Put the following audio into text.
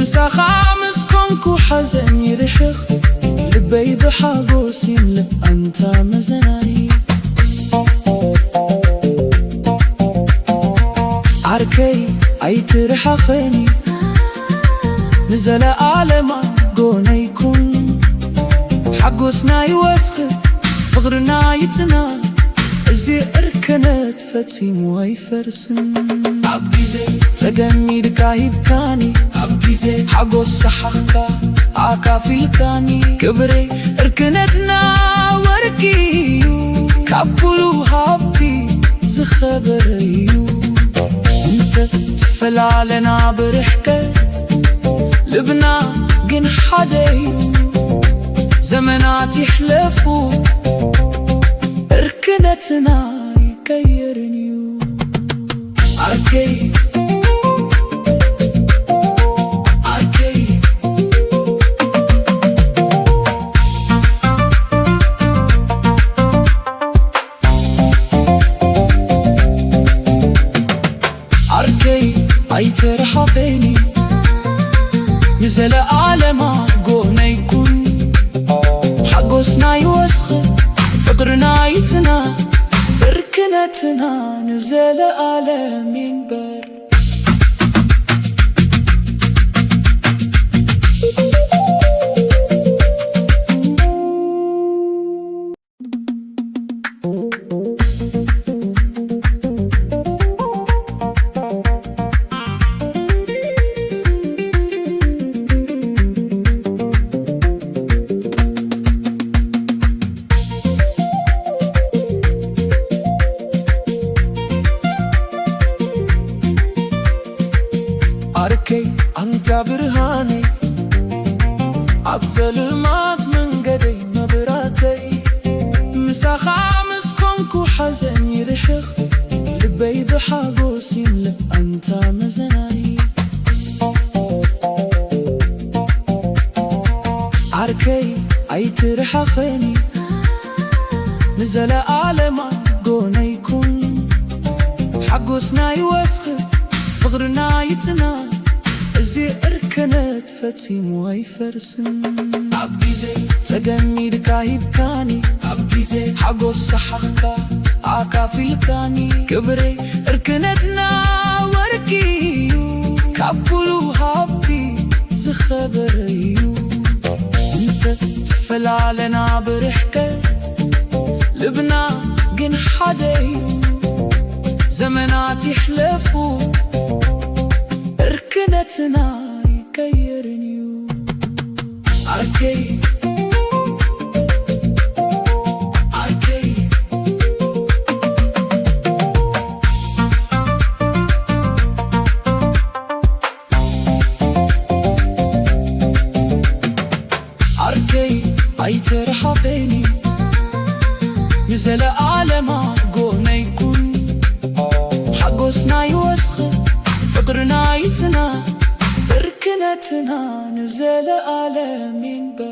ምሳኻ ምስ ኮንኩ ሓዘን ይርሕቕ፣ ልበይ ብሓጎስ ይምልእ ኣንታ መዘናኒ። ዓርከይ ኣይትርሓቐኒ፣ ንዘለኣለማ ጎነይ ኩን። ሓጎስና ይወስኽ፣ ፍቕርና ይጽና፣ እዚ እርክነት ፈጺሙ ኣይፈርስን። ኣብ ግዜ ተገሚድካ ሂብካኒ፣ ኣብ ግዜ ሓጎስ ሰሓኽካ ኣካፊልካኒ። ክብሪ እርክነትና ወርቂ እዩ፣ ካብ ኩሉ ሃብቲ ዝኸበረ እዩ። እንተ ተፈላለና ብርሕቀት፣ ልብና ግን ሓደ እዩ። ዘመናት ይሕለፉ፣ እርክነትና ኣይቀየርን እዩ። ዓርከይ፣ ዓርከይ። ዓርከይ ኣይትርሓቐኒ፣ ንዘለኣለማ ጎነይ ኩን። ሓጎስና ይወስኽ፣ ፍቕርና ይጽና፣ እርክነትና ንዘለኣለም ይንበር። ዓርከይ ኣንታ ብርሃነይ፣ ኣብ ጸልማት መንገደይ መብራተይ። ምሳኻ ምስ ኮንኩ ሓዘን ይርሕቕ፣ ልበይ ብሓጎስ ይምልእ ኣንታ መዘናኒ። ዓርከይ ኣይትርሓቐኒ፣ ንዘለኣለማ ጎነይ ኩን። ሓጎስና ይወስኽ፣ ፍቕርና ይጽና፣ እዚ እርክነት ፈጺሙ ኣይፈርስን። ኣብ ግዜ ተገሚድካ ሂብካኒ፣ ኣብ ግዜ ሓጎስ ሰሓኽካ ኣካፊልካኒ። ክብሪ እርክነትና ወርቂ እዩ፣ ካብ ኩሉ ሃብቲ ዝኸበረ እዩ። እንተ ተፈላለና ብርሕቀት፣ ልብና ግን ሓደ እዩ። ዘመናት ይሕለፉ፣ እርክነትና ኣይቀየርን እዩ። ዓርከይ፣ ዓርከይ። ዓርከይ ኣይትርሓቐኒ፣ ንዘለኣለማ ጎነይ ኩን። ሓጎስና ይወስኽ፣ ፍቕርና ይጽና፣ እርክነትና ንዘለኣለም ይንበር።